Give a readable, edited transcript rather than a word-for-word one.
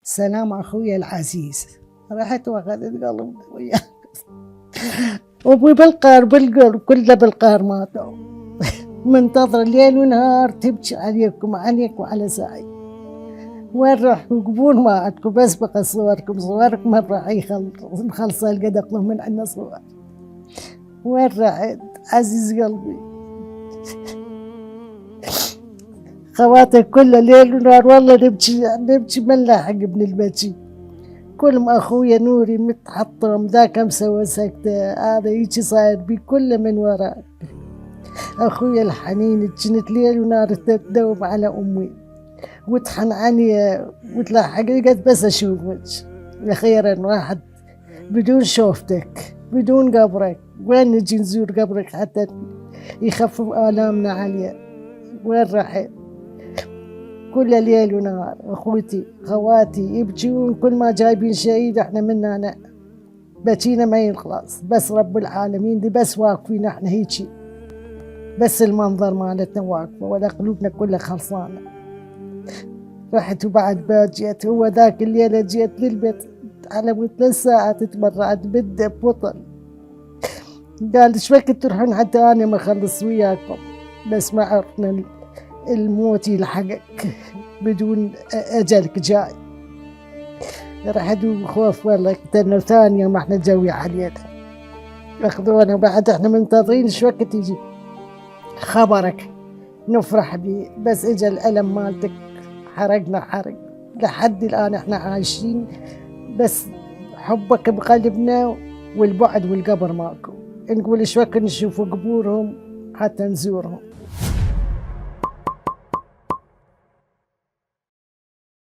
سلام أخوي العزيز. رحت وأخذت قلبي وياه. أبوي بالقهر بالقلب كله بالقهر ماتوا. منتظر ليل ونهار تبكي عليكم عليك وعلى سعيد. وين رحتوا قبور ما عندكم، بس بقى صوركم ما راح نخلص القدق من عندنا صور. وين رحت عزيز قلبي؟ خواتك كل ليل ونهار والله نبكي ما نلاحق ابن البكي. كل ما اخويا نوري متحطم ذاك مسوى سكتة، هذا هيجي صاير بي كله من وراك. اخويا الحنين كنت ليل ونهار تدوب على امي وتحن عني وتلاحق بس اشوفك. اخيرا واحد بدون شوفتك بدون قبرك، وين نجي نزور قبرك حتى يخفف آلامنا عليه؟ وين رحت؟ كل ليل ونهار اخوتي خواتي يبكون كل ما جايبين شهيد احنا منا بكينا ما يخلص. بس رب العالمين دي بس واقفين احنا هيجي، بس المنظر مالتنا واقفه ولا قلوبنا كلها خلصانه. رحت وبعد باجيت، هو ذاك الليله جيت للبيت على مود 3 ساعات تبرعت بده ببطل. قال ايش وقت تروحون حتى انا ما اخلص وياكم؟ بس ما عرفنا الموت يلحقك بدون اجلك جاي. رحت وخوف والله قتلنا ثانيه ما احنا جوي علينا. اخذونا بعد احنا منتظرين ايش وقت يجي خبرك نفرح بيه، بس اجى الالم مالتك حرقنا حرق. لحد الان احنا عايشين بس حبك بقلبنا والبعد والقبر ماكو. نقول ايش وقت نشوف قبورهم حتى نزورهم.